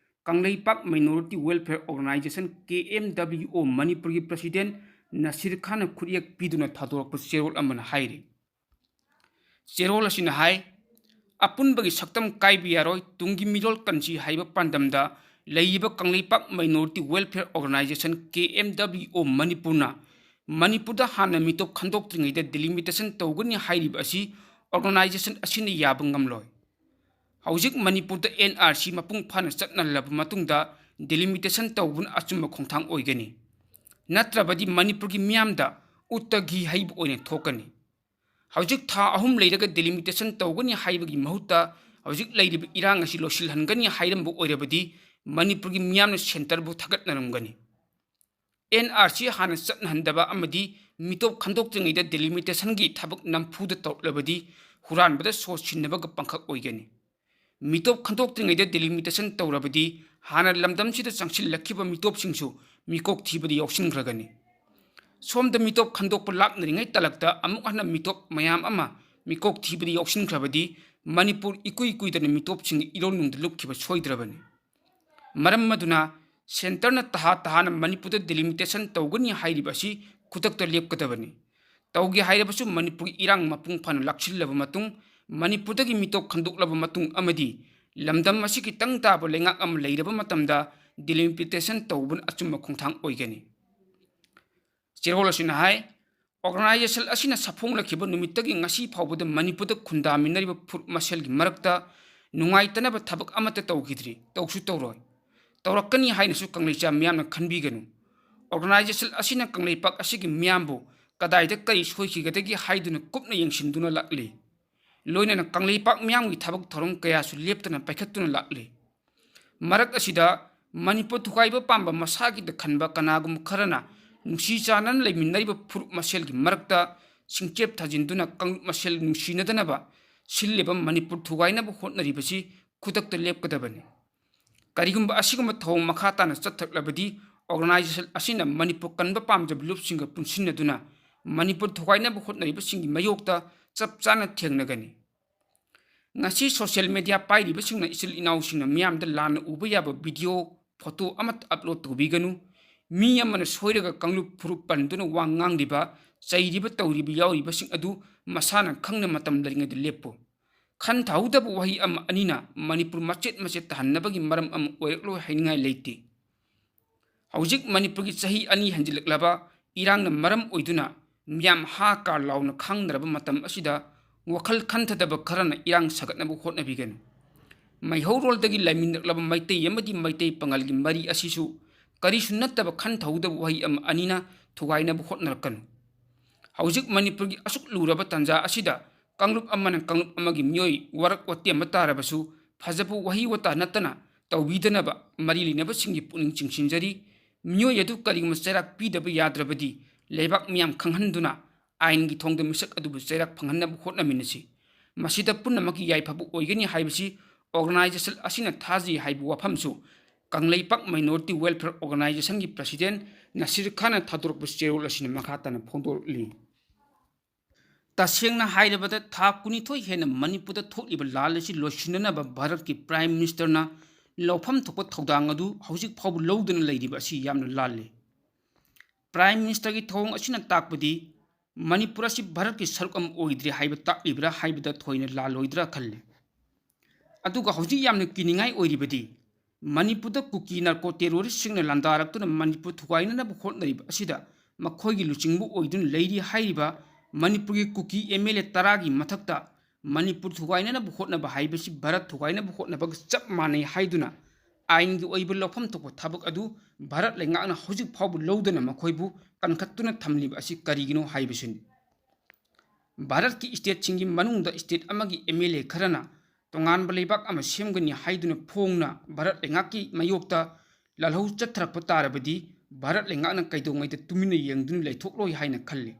Kangleipak Minority Welfare Organisation, K M W O, ꯃꯅꯤꯄꯨꯔꯒꯤ president ꯅꯁꯤꯔ ꯈꯥꯟꯅ ꯈꯨꯠꯌꯦꯛ ꯄꯤꯗꯨꯅ ꯊꯥꯗꯣꯔꯛꯄ ꯆꯦꯔꯣꯜ ꯑꯃꯅ ꯍꯥꯏꯔꯤ꯫ ꯆꯦꯔꯣꯜ ꯑꯁꯤꯅ ꯍꯥꯏ, ꯑꯄꯨꯟꯕꯒꯤ ꯁꯛꯇꯝ ꯀꯥꯏꯕ ꯌꯥꯔꯣꯏ, ꯇꯨꯡꯒꯤ ꯃꯤꯔꯣꯜ ꯀꯟꯁꯤ ꯍꯥꯏꯕ ꯄꯥꯟꯗꯝꯗ ꯂꯩꯔꯤꯕ Kangleipak Minority Welfare Organisation, K M W O, ꯃꯅꯤꯄꯨꯔꯅ ꯃꯅꯤꯄꯨꯔꯗ ꯍꯥꯟꯅ ꯃꯤꯇꯣꯞ ꯈꯟꯗꯣꯛꯇ꯭ꯔꯤꯉꯩꯗ delimitation ꯇꯧꯒꯅꯤ ꯍꯥꯏꯔꯤꯕ ꯑꯁꯤ organization ꯑꯁꯤꯅ ꯌꯥꯕ ꯉꯝꯂꯣꯏ꯫ ꯍꯧꯖꯤꯛ ꯃꯅꯤꯄꯨꯔꯗ N R C ꯃꯄꯨꯡ ꯐꯥꯅ ꯆꯠꯅꯍꯜꯂꯕ ꯃꯇꯨꯡꯗ delimitation ꯇꯧꯕꯅ ꯑꯆꯨꯝꯕ ꯈꯣꯡꯊꯥꯡ ꯑꯣꯏꯒꯅꯤ꯫ ꯅꯠꯇ꯭ꯔꯕꯗꯤ ꯃꯅꯤꯄꯨꯔꯒꯤ ꯃꯤꯌꯥꯝꯗ ꯎꯠꯇꯒꯤ ꯍꯩꯕ ꯑꯣꯏꯅ ꯊꯣꯛꯀꯅꯤ꯫ ꯍꯧꯖꯤꯛ ꯊꯥ ꯑꯍꯨꯝ ꯂꯩꯔꯒ delimitation ꯇꯧꯒꯅꯤ ꯍꯥꯏꯕꯒꯤ ꯃꯍꯨꯠꯇ ꯍꯧꯖꯤꯛ ꯂꯩꯔꯤꯕ ꯏꯔꯥꯡ ꯑꯁꯤ ꯂꯣꯏꯁꯤꯜꯍꯟꯒꯅꯤ ꯍꯥꯏꯔꯝꯕ ꯑꯣꯏꯔꯕꯗꯤ ꯃꯅꯤꯄꯨꯔꯒꯤ ꯃꯤꯌꯥꯝꯅ centreꯕꯨ ꯊꯥꯒꯠꯅꯔꯝꯒꯅꯤ꯫ N R C ꯍꯥꯟꯅ ꯆꯠꯅꯍꯟꯗꯕ ꯑꯃꯗꯤ ꯃꯤꯇꯣꯞ ꯈꯟꯗꯣꯛꯇ꯭ꯔꯤꯉꯩꯗ delimitationꯒꯤ ꯊꯕꯛ ꯅꯝꯐꯨꯗ ꯇꯧꯔꯛꯂꯕꯗꯤ ꯍꯨꯔꯥꯟꯕꯗ ꯁꯣ ꯁꯤꯟꯅꯕꯒ ꯄꯪꯈꯛ ꯑꯣꯏꯒꯅꯤ꯫ ꯃꯤꯇꯣꯞ ꯈꯟꯗꯣꯛꯇ꯭ꯔꯤꯉꯩꯗ delimitation ꯇꯧꯔꯕꯗꯤ ꯍꯥꯟꯅ ꯂꯝꯗꯝꯁꯤꯗ ꯆꯪꯁꯤꯜꯂꯛꯈꯤꯕ ꯃꯤꯇꯣꯞꯁꯤꯡꯁꯨ ꯃꯤꯀꯣꯛ ꯊꯤꯕꯗ ꯌꯥꯎꯁꯤꯟꯈ꯭ꯔꯒꯅꯤ꯫ ꯁꯣꯝꯗ ꯃꯤꯇꯣꯞ ꯈꯟꯗꯣꯛꯄ ꯂꯥꯛꯅꯔꯤꯉꯩ ꯇꯥꯂꯛꯇ ꯑꯃꯨꯛ ꯍꯟꯅ ꯃꯤꯇꯣꯞ ꯃꯌꯥꯝ ꯑꯃ ꯃꯤꯀꯣꯛ ꯊꯤꯕꯗ ꯌꯥꯎꯁꯤꯟꯈ꯭ꯔꯕꯗꯤ ꯃꯅꯤꯄꯨꯔ ꯏꯀꯨꯏ ꯀꯨꯏꯗꯅ ꯃꯤꯇꯣꯞꯁꯤꯡꯒꯤ ꯏꯔꯣꯜꯅꯨꯡꯗ ꯂꯨꯞꯈꯤꯕ ꯁꯣꯏꯗ꯭ꯔꯕꯅꯤ꯫ ꯃꯔꯝ ꯑꯗꯨꯅ centreꯅ ꯇꯍꯥ ꯇꯍꯥꯅ ꯃꯅꯤꯄꯨꯔꯗ delimitation ꯇꯧꯒꯅꯤ ꯍꯥꯏꯔꯤꯕ ꯑꯁꯤ ꯈꯨꯗꯛꯇ ꯂꯦꯞꯀꯗꯕꯅꯤ꯫ ꯇꯧꯒꯦ ꯍꯥꯏꯔꯕꯁꯨ ꯃꯅꯤꯄꯨꯔꯒꯤ ꯏꯔꯥꯡ ꯃꯄꯨꯡ ꯐꯥꯅ ꯂꯥꯛꯁꯤꯜꯂꯕ ꯃꯇꯨꯡ, ꯃꯅꯤꯄꯨꯔꯗꯒꯤ ꯃꯤꯇꯣꯞ ꯈꯟꯗꯣꯛꯂꯕ ꯃꯇꯨꯡ ꯑꯃꯗꯤ ꯂꯝꯗꯝ ꯑꯁꯤꯒꯤ ꯇꯪ ꯇꯥꯕ ꯂꯩꯉꯥꯛ ꯑꯃ ꯂꯩꯔꯕ ꯃꯇꯝꯗ delimitation ꯇꯧꯕꯅ ꯑꯆꯨꯝꯕ ꯈꯣꯡꯊꯥꯡ ꯑꯣꯏꯒꯅꯤ꯫ ꯆꯦꯔꯣꯜ ꯑꯁꯤꯅ ꯍꯥꯏ, organization ꯑꯁꯤꯅ ꯁꯥꯐꯣꯡꯂꯛꯈꯤꯕ ꯅꯨꯃꯤꯠꯇꯒꯤ ꯉꯁꯤ ꯐꯥꯎꯕꯗ ꯃꯅꯤꯄꯨꯔꯗ ꯈꯨꯟꯗꯥꯃꯤꯟꯅꯔꯤꯕ ꯐꯨꯔꯨꯞ ꯃꯁꯦꯜꯒꯤ ꯃꯔꯛꯇ ꯅꯨꯡꯉꯥꯏꯇꯅꯕ ꯊꯕꯛ ꯑꯃꯠꯇ ꯇꯧꯈꯤꯗ꯭ꯔꯤ, ꯇꯧꯁꯨ ꯇꯧꯔꯣꯏ꯫ ꯇꯧꯔꯛꯀꯅꯤ ꯍꯥꯏꯅꯁꯨ ꯀꯪꯂꯩꯆꯥ ꯃꯤꯌꯥꯝꯅ ꯈꯟꯕꯤꯒꯅꯨ꯫ Organization ꯑꯁꯤꯅ ꯀꯪꯂꯩꯄꯥꯛ ꯑꯁꯤꯒꯤ ꯃꯤꯌꯥꯝꯕꯨ ꯀꯗꯥꯏꯗ ꯀꯔꯤ ꯁꯣꯏꯈꯤꯒꯗꯒꯦ ꯍꯥꯏꯗꯨꯅ ꯀꯨꯞꯅ ꯌꯦꯡꯁꯤꯟꯗꯨꯅ ꯂꯥꯛꯂꯤ꯫ ꯂꯣꯏꯅꯅ ꯀꯪꯂꯩꯄꯥꯛ ꯃꯤꯌꯥꯝꯒꯤ ꯊꯕꯛ ꯊꯧꯔꯝ ꯀꯌꯥꯁꯨ ꯂꯦꯞꯇꯅ ꯄꯥꯏꯈꯠꯇꯨꯅ ꯂꯥꯛꯂꯤ꯫ ꯃꯔꯛ ꯑꯁꯤꯗ ꯃꯅꯤꯄꯨꯔ ꯊꯨꯒꯥꯏꯕ ꯄꯥꯝꯕ ꯃꯁꯥꯒꯤꯗ ꯈꯟꯕ ꯀꯅꯥꯒꯨꯝꯕ ꯈꯔꯅ ꯅꯨꯡꯁꯤ ꯆꯥꯟꯅꯅ ꯂꯩꯃꯤꯟꯅꯔꯤꯕ ꯐꯨꯔꯨꯞ ꯃꯁꯦꯜꯒꯤ ꯃꯔꯛꯇ ꯁꯤꯡꯆꯦꯞ ꯊꯥꯖꯤꯟꯗꯨꯅ ꯀꯥꯡꯂꯨꯞ ꯃꯁꯦꯜ ꯅꯨꯡꯁꯤꯅꯗꯅꯕ ꯁꯤꯜꯂꯤꯕ ꯃꯅꯤꯄꯨꯔ ꯊꯨꯒꯥꯏꯅꯕ ꯍꯣꯠꯅꯔꯤꯕꯁꯤ ꯈꯨꯗꯛꯇ ꯂꯦꯞꯀꯗꯕꯅꯤ꯫ ꯀꯔꯤꯒꯨꯝꯕ ꯑꯁꯤꯒꯨꯝꯕ ꯊꯧꯑꯣꯡ ꯃꯈꯥ ꯇꯥꯅ ꯆꯠꯊꯔꯛꯂꯕꯗꯤ organization ꯑꯁꯤꯅ ꯃꯅꯤꯄꯨꯔ ꯀꯟꯕ ꯄꯥꯝꯖꯕ ꯂꯨꯞꯁꯤꯡꯒ ꯄꯨꯟꯁꯤꯟꯅꯗꯨꯅ ꯃꯅꯤꯄꯨꯔ ꯊꯨꯒꯥꯏꯅꯕ ꯍꯣꯠꯅꯔꯤꯕꯁꯤꯡꯒꯤ ꯃꯥꯌꯣꯛꯇ ꯆꯞ ꯆꯥꯅ ꯊꯦꯡꯅꯒꯅꯤ꯫ ꯉꯁꯤ social media ꯄꯥꯏꯔꯤꯕꯁꯤꯡꯅ ꯏꯆꯤꯜ ꯏꯅꯥꯎꯁꯤꯡꯅ ꯃꯤꯌꯥꯝꯗ ꯂꯥꯟꯅ ꯎꯕ ꯌꯥꯕ video, photo ꯑꯃꯠꯇ upload ꯇꯧꯕꯤꯒꯅꯨ꯫ ꯃꯤ ꯑꯃꯅ ꯁꯣꯏꯔꯒ ꯀꯥꯡꯂꯨꯞ ꯐꯨꯔꯨꯞ ꯄꯟꯗꯨꯅ ꯋꯥ ꯉꯥꯡꯂꯤꯕ, ꯆꯩꯔꯤꯕ ꯇꯧꯔꯤꯕ ꯌꯥꯎꯔꯤꯕꯁꯤꯡ ꯑꯗꯨ ꯃꯁꯥꯅ ꯈꯪꯅ ꯃꯇꯝ ꯂꯩꯔꯤꯉꯩꯗ ꯂꯦꯞꯄꯨ꯫ ꯈꯟꯊꯍꯧꯗꯕ ꯋꯥꯍꯩ ꯑꯃ ꯑꯅꯤꯅ ꯃꯅꯤꯄꯨꯔ ꯃꯆꯦꯠ ꯃꯆꯦꯠ ꯇꯥꯍꯟꯅꯕꯒꯤ ꯃꯔꯝ ꯑꯃ ꯑꯣꯏꯔꯛꯂꯣꯏ ꯍꯥꯏꯅꯤꯡꯉꯥꯏ ꯂꯩꯇꯦ꯫ ꯍꯧꯖꯤꯛ ꯃꯅꯤꯄꯨꯔꯒꯤ ꯆꯍꯤ ꯑꯅꯤ ꯍꯦꯟꯖꯤꯜꯂꯛꯂꯕ ꯏꯔꯥꯡꯅ ꯃꯔꯝ ꯑꯣꯏꯗꯨꯅ ꯃꯤꯌꯥꯝ ꯍꯥ ꯀꯥ ꯂꯥꯎꯅ ꯈꯥꯡꯅꯔꯕ ꯃꯇꯝ ꯑꯁꯤꯗ ꯋꯥꯈꯜ ꯈꯟꯊꯗꯕ ꯈꯔꯅ ꯏꯔꯥꯡ ꯁꯥꯒꯠꯅꯕ ꯍꯣꯠꯅꯕꯤꯒꯅꯨ꯫ ꯃꯩꯍꯧꯔꯣꯜꯗꯒꯤ ꯂꯩꯃꯤꯟꯅꯔꯛꯂꯕ ꯃꯩꯇꯩ ꯑꯃꯗꯤ ꯃꯩꯇꯩ ꯄꯥꯉꯜꯒꯤ ꯃꯔꯤ ꯑꯁꯤꯁꯨ ꯀꯔꯤꯁꯨ ꯅꯠꯇꯕ ꯈꯟꯊꯍꯧꯗꯕ ꯋꯥꯍꯩ ꯑꯃ ꯑꯅꯤꯅ ꯊꯨꯒꯥꯏꯅꯕ ꯍꯣꯠꯅꯔꯛꯀꯅꯨ꯫ ꯍꯧꯖꯤꯛ ꯃꯅꯤꯄꯨꯔꯒꯤ ꯑꯁꯨꯛ ꯂꯨꯔꯕ ꯇꯥꯟꯖꯥ ꯑꯁꯤꯗ ꯀꯥꯡꯂꯨꯞ ꯑꯃꯅ ꯀꯥꯡꯂꯨꯞ ꯑꯃꯒꯤ ꯃꯤꯑꯣꯏ ꯋꯥꯔꯛ ꯋꯥꯇꯦꯝꯕ ꯇꯥꯔꯕꯁꯨ ꯐꯖꯕ ꯋꯥꯍꯩ ꯋꯥꯇꯥ ꯅꯠꯇꯅ ꯇꯧꯕꯤꯗꯅꯕ ꯃꯔꯤ ꯂꯩꯅꯕꯁꯤꯡꯒꯤ ꯄꯨꯛꯅꯤꯡ ꯆꯤꯡꯁꯤꯟꯖꯔꯤ꯫ ꯃꯤꯑꯣꯏ ꯑꯗꯨ ꯀꯔꯤꯒꯨꯝꯕ ꯆꯩꯔꯥꯛ ꯄꯤꯗꯕ ꯌꯥꯗ꯭ꯔꯕꯗꯤ ꯂꯩꯕꯥꯛ ꯃꯤꯌꯥꯝ ꯈꯪꯍꯟꯗꯨꯅ ꯑꯥꯏꯟꯒꯤ ꯊꯣꯡꯗ ꯃꯤꯁꯛ ꯑꯗꯨꯕꯨ ꯆꯩꯔꯥꯛ ꯐꯪꯍꯟꯅꯕ ꯍꯣꯠꯅꯃꯤꯟꯅꯁꯤ꯫ ꯃꯁꯤꯗ ꯄꯨꯝꯅꯃꯛꯀꯤ ꯌꯥꯏꯐꯕ ꯑꯣꯏꯒꯅꯤ ꯍꯥꯏꯕꯁꯤ ꯑꯣꯔꯒꯅꯥꯏꯖꯦꯁꯟ ꯑꯁꯤꯅ ꯊꯥꯖꯩ ꯍꯥꯏꯕ ꯋꯥꯐꯝꯁꯨ ꯀꯪꯂꯩꯄꯥꯛ ꯃꯥꯏꯅꯣꯔꯤꯇꯤ ꯋꯦꯜꯐꯤꯌꯔ ꯑꯣꯔꯒꯅꯥꯏꯖꯦꯁꯟꯒꯤ ꯄ꯭ꯔꯁꯤꯗꯦꯟ ꯅꯁꯤꯔ ꯈꯥꯟꯅ ꯊꯥꯗꯣꯔꯛꯄ ꯆꯦꯔꯣꯜ ꯑꯁꯤꯅ ꯃꯈꯥ ꯇꯥꯅ ꯐꯣꯡꯗꯣꯔꯛꯂꯤ꯫ ꯇꯁꯦꯡꯅ ꯍꯥꯏꯔꯕꯗ ꯊꯥ ꯀꯨꯟꯅꯤꯊꯣꯏ ꯍꯦꯟꯅ ꯃꯅꯤꯄꯨꯔꯗ ꯊꯣꯛꯂꯤꯕ ꯂꯥꯜ ꯑꯁꯤ ꯂꯣꯏꯁꯤꯟꯅꯅꯕ ꯚꯥꯔꯠꯀꯤ ꯄ꯭ꯔꯥꯏꯝ ꯃꯤꯅꯤꯁꯇꯔꯅ ꯂꯧꯐꯝ ꯊꯣꯛꯄ ꯊꯧꯗꯥꯡ ꯑꯗꯨ ꯍꯧꯖꯤꯛ ꯐꯥꯎꯕ ꯂꯧꯗꯨꯅ ꯂꯩꯔꯤꯕ ꯑꯁꯤ ꯌꯥꯝꯅ ꯂꯥꯜꯂꯤ꯫ ꯄ꯭ꯔꯥꯏꯝ ꯃꯤꯅꯤꯁꯇꯔꯒꯤ ꯊꯧꯑꯣꯡ ꯑꯁꯤꯅ ꯇꯥꯛꯄꯗꯤ ꯃꯅꯤꯄꯨꯔ ꯑꯁꯤ ꯚꯥꯔꯠꯀꯤ ꯁꯔꯨꯛ ꯑꯃ ꯑꯣꯏꯗ꯭ꯔꯦ ꯍꯥꯏꯕ ꯇꯥꯛꯂꯤꯕ꯭ꯔꯥ ꯍꯥꯏꯕꯗ ꯊꯣꯏꯅ ꯂꯥꯜꯂꯣꯏꯗ꯭ꯔꯥ ꯈꯜꯂꯤ꯫ ꯑꯗꯨꯒ ꯍꯧꯖꯤꯛ ꯌꯥꯝꯅ ꯀꯤꯅꯤꯡꯉꯥꯏ ꯑꯣꯏꯔꯤꯕꯗꯤ ꯃꯅꯤꯄꯨꯔꯗ ꯀꯨꯀꯤ ꯅꯥꯔꯀꯣ ꯇꯦꯔꯣꯔꯤꯁꯁꯤꯡꯅ ꯂꯥꯟꯗꯥꯔꯛꯇꯨꯅ ꯃꯅꯤꯄꯨꯔ ꯊꯨꯒꯥꯏꯅꯅꯕ ꯍꯣꯠꯅꯔꯤꯕ ꯑꯁꯤꯗ ꯃꯈꯣꯏꯒꯤ ꯂꯨꯆꯤꯡꯕ ꯑꯣꯏꯗꯨꯅ ꯂꯩꯔꯤ ꯍꯥꯏꯔꯤꯕ ꯃꯅꯤꯄꯨꯔꯒꯤ ꯀꯨꯀꯤ ꯑꯦꯝ ꯑꯦꯜ ꯑꯦ ꯇꯔꯥꯒꯤ ꯃꯊꯛꯇ ꯃꯅꯤꯄꯨꯔ ꯊꯨꯒꯥꯏꯅꯅꯕ ꯍꯣꯠꯅꯕ ꯍꯥꯏꯕꯁꯤ ꯚꯥꯔꯠ ꯊꯨꯒꯥꯏꯅꯕ ꯍꯣꯠꯅꯕꯒ ꯆꯞ ꯃꯥꯟꯅꯩ ꯍꯥꯏꯗꯨꯅ ꯑꯥꯏꯟꯒꯤ ꯑꯣꯏꯕ ꯂꯧꯐꯝ ꯊꯣꯛꯄ ꯊꯕꯛ ꯑꯗꯨ ꯚꯥꯔꯠ ꯂꯩꯉꯥꯛꯅ ꯍꯧꯖꯤꯛ ꯐꯥꯎꯕ ꯂꯧꯗꯅ ꯃꯈꯣꯏꯕꯨ ꯀꯟꯈꯠꯇꯨꯅ ꯊꯝꯂꯤꯕ ꯑꯁꯤ ꯀꯔꯤꯒꯤꯅꯣ ꯍꯥꯏꯕꯁꯤꯅꯤ꯫ ꯚꯥꯔꯠꯀꯤ ꯁ꯭ꯇꯦꯠꯁꯤꯡꯒꯤ ꯃꯅꯨꯡꯗ ꯁ꯭ꯇꯦꯠ ꯑꯃꯒꯤ ꯑꯦꯝ ꯑꯦꯜ ꯑꯦ ꯈꯔꯅ ꯇꯣꯉꯥꯟꯕ ꯂꯩꯕꯥꯛ ꯑꯃ ꯁꯦꯝꯒꯅꯤ ꯍꯥꯏꯗꯨꯅ ꯐꯣꯡꯅ ꯚꯥꯔꯠ ꯂꯩꯉꯥꯛꯀꯤ ꯃꯥꯌꯣꯛꯇ ꯂꯥꯜꯍꯧ ꯆꯠꯊꯔꯛꯄ ꯇꯥꯔꯕꯗꯤ ꯚꯥꯔꯠ ꯂꯩꯉꯥꯛꯅ ꯀꯩꯗꯧꯉꯩꯗ ꯇꯨꯃꯤꯟꯅ ꯌꯦꯡꯗꯨꯅ ꯂꯩꯊꯣꯛꯂꯣꯏ ꯍꯥꯏꯅ ꯈꯜꯂꯤ꯫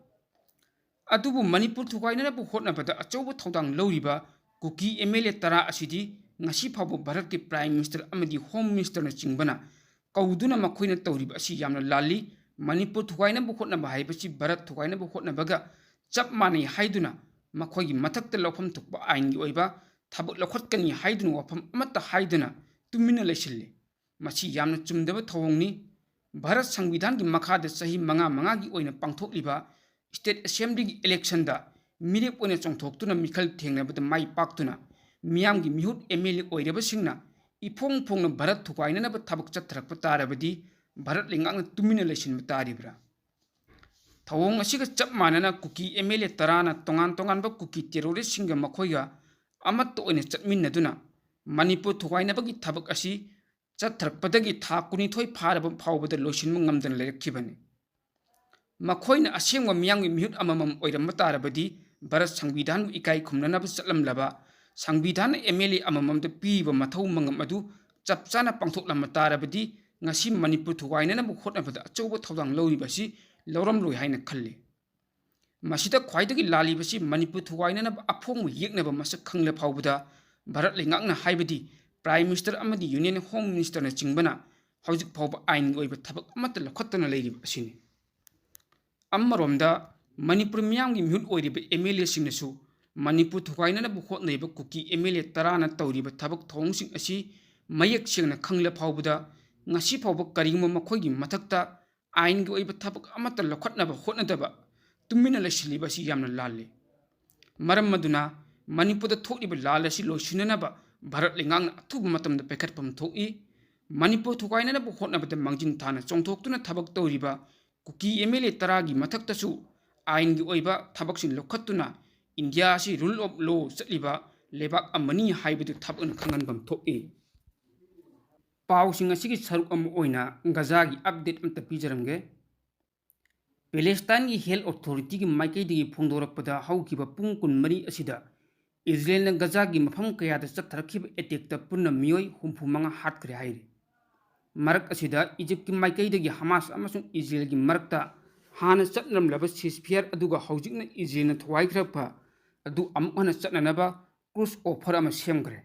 ꯑꯗꯨꯕꯨ ꯃꯅꯤꯄꯨꯔ ꯊꯨꯒꯥꯏꯅꯅꯕ ꯍꯣꯠꯅꯕꯗ ꯑꯆꯧꯕ ꯊꯧꯗꯥꯡ ꯂꯧꯔꯤꯕ ꯀꯨꯀꯤ ꯑꯦꯝ ꯑꯦꯜ ꯑꯦ ꯇꯔꯥ ꯑꯁꯤꯗꯤ ꯉꯁꯤ ꯐꯥꯎꯕ ꯚꯥꯔꯠꯀꯤ ꯄ꯭ꯔꯥꯏꯝ ꯃꯤꯅꯤꯁꯇꯔ ꯑꯃꯗꯤ ꯍꯣꯝ ꯃꯤꯅꯤꯁꯇꯔꯅꯆꯤꯡꯕꯅ ꯀꯧꯗꯨꯅ ꯃꯈꯣꯏꯅ ꯇꯧꯔꯤꯕ ꯑꯁꯤ ꯌꯥꯝꯅ ꯂꯥꯜꯂꯤ꯫ ꯃꯅꯤꯄꯨꯔ ꯊꯨꯒꯥꯏꯅꯕ ꯍꯣꯠꯅꯕ ꯍꯥꯏꯕꯁꯤ ꯚꯥꯔꯠ ꯊꯨꯒꯥꯏꯅꯕ ꯍꯣꯠꯅꯕꯒ ꯆꯞ ꯃꯥꯟꯅꯩ ꯍꯥꯏꯗꯨꯅ ꯃꯈꯣꯏꯒꯤ ꯃꯊꯛꯇ ꯂꯧꯐꯝ ꯊꯣꯛꯄ ꯑꯥꯏꯟꯒꯤ ꯑꯣꯏꯕ ꯊꯕꯛ ꯂꯧꯈꯠꯀꯅꯤ ꯍꯥꯏꯗꯨꯅ ꯋꯥꯐꯝ ꯑꯃꯠꯇ ꯍꯥꯏꯗꯅ ꯇꯨꯃꯤꯟꯅ ꯂꯩꯁꯤꯜꯂꯤ꯫ ꯃꯁꯤ ꯌꯥꯝꯅ ꯆꯨꯝꯗꯕ ꯊꯧꯑꯣꯡꯅꯤ꯫ ꯚꯥꯔꯠ ꯁꯪꯕꯤꯙꯥꯟꯒꯤ ꯃꯈꯥꯗ ꯆꯍꯤ ꯃꯉꯥ ꯃꯉꯥꯒꯤ ꯑꯣꯏꯅ ꯄꯥꯡꯊꯣꯛꯂꯤꯕ ꯁ꯭ꯇꯦꯠ ꯑꯦꯁꯦꯝꯕ꯭ꯂꯤꯒꯤ ꯏꯂꯦꯛꯁꯟꯗ ꯃꯤꯔꯦꯞ ꯑꯣꯏꯅ ꯆꯣꯡꯊꯣꯛꯇꯨꯅ ꯃꯤꯈꯜ ꯊꯦꯡꯅꯕꯗ ꯃꯥꯏ ꯄꯥꯛꯇꯨꯅ ꯃꯤꯌꯥꯝꯒꯤ ꯃꯤꯍꯨꯠ ꯑꯦꯝ ꯑꯦꯜ ꯑꯦ ꯑꯣꯏꯔꯕꯁꯤꯡꯅ ꯏꯐꯣꯡ ꯐꯣꯡꯅ ꯚꯥꯔꯠ ꯊꯨꯒꯥꯏꯅꯅꯕ ꯊꯕꯛ ꯆꯠꯊꯔꯛꯄ ꯇꯥꯔꯕꯗꯤ ꯚꯥꯔꯠ ꯂꯩꯉꯥꯛꯅ ꯇꯨꯃꯤꯟꯅ ꯂꯩꯁꯤꯟꯕ ꯇꯥꯔꯤꯕ꯭ꯔꯥ? ꯊꯧꯑꯣꯡ ꯑꯁꯤꯒ ꯆꯞ ꯃꯥꯟꯅꯅ ꯀꯨꯀꯤ ꯑꯦꯝ ꯑꯦꯜ ꯑꯦ ꯇꯔꯥꯅ ꯇꯣꯉꯥꯟ ꯇꯣꯉꯥꯟꯕ ꯀꯨꯀꯤ ꯇꯦꯔꯣꯔꯤꯁꯁꯤꯡꯒ ꯃꯈꯣꯏꯒ ꯑꯃꯠꯇ ꯑꯣꯏꯅ ꯆꯠꯃꯤꯟꯅꯗꯨꯅ ꯃꯅꯤꯄꯨꯔ ꯊꯨꯒꯥꯏꯅꯕꯒꯤ ꯊꯕꯛ ꯑꯁꯤ ꯆꯠꯊꯔꯛꯄꯗꯒꯤ ꯊꯥ ꯀꯨꯟꯅꯤꯊꯣꯏ ꯐꯥꯔꯕ ꯐꯥꯎꯕꯗ ꯂꯣꯏꯁꯤꯟꯕ ꯉꯝꯗꯅ ꯂꯩꯔꯛꯈꯤꯕꯅꯤ꯫ ꯃꯈꯣꯏꯅ ꯑꯁꯦꯡꯕ ꯃꯤꯌꯥꯝꯒꯤ ꯃꯤꯍꯨꯠ ꯑꯃꯃꯝ ꯑꯣꯏꯔꯝꯕ ꯇꯥꯔꯕꯗꯤ ꯚꯥꯔꯠ ꯁꯪꯕꯤꯙꯥꯟꯕꯨ ꯏꯀꯥꯏ ꯈꯨꯝꯅꯅꯕ ꯆꯠꯂꯝꯂꯕ, ꯁꯪꯕꯤꯙꯥꯟꯅ ꯑꯦꯝ ꯑꯦꯜ ꯑꯦ ꯑꯃꯃꯝꯗ ꯄꯤꯔꯤꯕ ꯃꯊꯧ ꯃꯉꯝ ꯑꯗꯨ ꯆꯞ ꯆꯥꯅ ꯄꯥꯡꯊꯣꯛꯂꯝꯕ ꯇꯥꯔꯕꯗꯤ ꯉꯁꯤ ꯃꯅꯤꯄꯨꯔ ꯊꯨꯒꯥꯏꯅꯅꯕ ꯍꯣꯠꯅꯕꯗ ꯑꯆꯧꯕ ꯊꯧꯗꯥꯡ ꯂꯧꯔꯤꯕ ꯑꯁꯤ ꯂꯧꯔꯝꯂꯣꯏ ꯍꯥꯏꯅ ꯈꯜꯂꯤ꯫ ꯃꯁꯤꯗ ꯈ꯭ꯋꯥꯏꯗꯒꯤ ꯂꯥꯜꯂꯤꯕꯁꯤ ꯃꯅꯤꯄꯨꯔ ꯊꯨꯒꯥꯏꯅꯅꯕ ꯑꯐꯣꯡꯕ ꯌꯦꯛꯅꯕ ꯃꯁꯛ ꯈꯪꯂ ꯐꯥꯎꯕꯗ ꯚꯥꯔꯠ ꯂꯩꯉꯥꯛꯅ ꯍꯥꯏꯕꯗꯤ ꯄ꯭ꯔꯥꯏꯝ ꯃꯤꯅꯤꯁꯇꯔ ꯑꯃꯗꯤ ꯌꯨꯅꯤꯌꯟ ꯍꯣꯝ ꯃꯤꯅꯤꯁꯇꯔꯅꯆꯤꯡꯕꯅ ꯍꯧꯖꯤꯛ ꯐꯥꯎꯕ ꯑꯥꯏꯟꯒꯤ ꯑꯣꯏꯕ ꯊꯕꯛ ꯑꯃꯠꯇ ꯂꯧꯈꯠꯇꯅ ꯂꯩꯔꯤꯕ ꯑꯁꯤꯅꯤ꯫ ꯑꯃꯔꯣꯝꯗ ꯃꯅꯤꯄꯨꯔ ꯃꯤꯌꯥꯝꯒꯤ ꯃꯤꯍꯨꯠ ꯑꯣꯏꯔꯤꯕ ꯑꯦꯝ ꯑꯦꯜ ꯑꯦꯁꯤꯡꯅꯁꯨ ꯃꯅꯤꯄꯨꯔ ꯊꯨꯒꯥꯏꯅꯅꯕ ꯍꯣꯠꯅꯔꯤꯕ ꯀꯨꯀꯤ ꯑꯦꯝ ꯑꯦꯜ ꯑꯦ ꯇꯔꯥꯅ ꯇꯧꯔꯤꯕ ꯊꯕꯛ ꯊꯧꯑꯣꯡꯁꯤꯡ ꯑꯁꯤ ꯃꯌꯦꯛ ꯁꯦꯡꯅ ꯈꯪꯂ ꯐꯥꯎꯕꯗ ꯉꯁꯤ ꯐꯥꯎꯕ ꯀꯔꯤꯒꯨꯝꯕ ꯃꯈꯣꯏꯒꯤ ꯃꯊꯛꯇ ꯑꯥꯏꯟꯒꯤ ꯑꯣꯏꯕ ꯊꯕꯛ ꯑꯃꯠꯇ ꯂꯧꯈꯠꯅꯕ ꯍꯣꯠꯅꯗꯕ ꯇꯨꯃꯤꯟꯅ ꯂꯩꯁꯤꯜꯂꯤꯕ ꯑꯁꯤ ꯌꯥꯝꯅ ꯂꯥꯜꯂꯤ꯫ ꯃꯔꯝ ꯑꯗꯨꯅ ꯃꯅꯤꯄꯨꯔꯗ ꯊꯣꯛꯂꯤꯕ ꯂꯥꯜ ꯑꯁꯤ ꯂꯣꯏꯁꯤꯟꯅꯅꯕ ꯚꯥꯔꯠ ꯂꯩꯉꯥꯛꯅ ꯑꯊꯨꯕ ꯃꯇꯝꯗ ꯄꯥꯏꯈꯠꯐꯝ ꯊꯣꯛꯏ꯫ ꯃꯅꯤꯄꯨꯔ ꯊꯨꯒꯥꯏꯅꯅꯕ ꯍꯣꯠꯅꯕꯗ ꯃꯥꯡꯖꯤꯟ ꯊꯥꯅ ꯆꯣꯡꯊꯣꯛꯇꯨꯅ ꯊꯕꯛ ꯇꯧꯔꯤꯕ ꯀꯨꯀꯤ ꯑꯦꯝ ꯑꯦꯜ ꯑꯦ ꯇꯔꯥꯒꯤ ꯃꯊꯛꯇꯁꯨ ꯑꯥꯏꯟꯒꯤ ꯑꯣꯏꯕ ꯊꯕꯛꯁꯤꯡ ꯂꯧꯈꯠꯇꯨꯅ ꯏꯟꯗꯤꯌꯥ ꯑꯁꯤ rule of law ꯆꯠꯂꯤꯕ ꯂꯩꯕꯥꯛ ꯑꯃꯅꯤ ꯍꯥꯏꯕꯗꯨ ꯊꯕꯛꯅ ꯈꯪꯍꯟꯐꯝ ꯊꯣꯛꯏ꯫ ꯄꯥꯎꯁꯤꯡ ꯑꯁꯤꯒꯤ ꯁꯔꯨꯛ ꯑꯃ ꯑꯣꯏꯅ ꯒꯖꯥꯒꯤ update ꯑꯃꯇ ꯄꯤꯖꯔꯝꯒꯦ꯫ ꯄꯦꯂꯦꯁꯇꯥꯏꯟꯒꯤ health authority ꯒꯤ ꯃꯥꯏꯀꯩꯗꯒꯤ ꯐꯣꯡꯗꯣꯔꯛꯄꯗ ꯍꯧꯈꯤꯕ ꯄꯨꯡ ꯀꯨꯟꯃꯔꯤ ꯑꯁꯤꯗ ꯏꯖꯔꯦꯜꯅ ꯒꯖꯥꯒꯤ ꯃꯐꯝ ꯀꯌꯥꯗ ꯆꯠꯊꯔꯛꯈꯤꯕ attack ꯇ ꯄꯨꯟꯅ ꯃꯤꯑꯣꯏ ꯍꯨꯝꯐꯨ ꯃꯉꯥ ꯍꯥꯠꯈ꯭ꯔꯦ ꯍꯥꯏꯔꯤ꯫ ꯃꯔꯛ ꯑꯁꯤꯗ ꯏꯖꯤꯞꯀꯤ ꯃꯥꯏꯀꯩꯗꯒꯤ ꯍꯃꯥꯁ ꯑꯃꯁꯨꯡ ꯏꯖꯔꯦꯜꯒꯤ ꯃꯔꯛꯇ ꯍꯥꯟꯅ ꯆꯠꯅꯔꯝꯂꯕ ceasefire ꯑꯗꯨꯒ ꯍꯧꯖꯤꯛꯅ ꯏꯖꯔꯦꯜꯅ ꯊꯨꯒꯥꯏꯈ꯭ꯔꯛꯄ ꯑꯗꯨ ꯑꯃꯨꯛ ꯍꯟꯅ ꯆꯠꯅꯅꯕ truce offer ꯑꯃ ꯁꯦꯝꯈ꯭ꯔꯦ꯫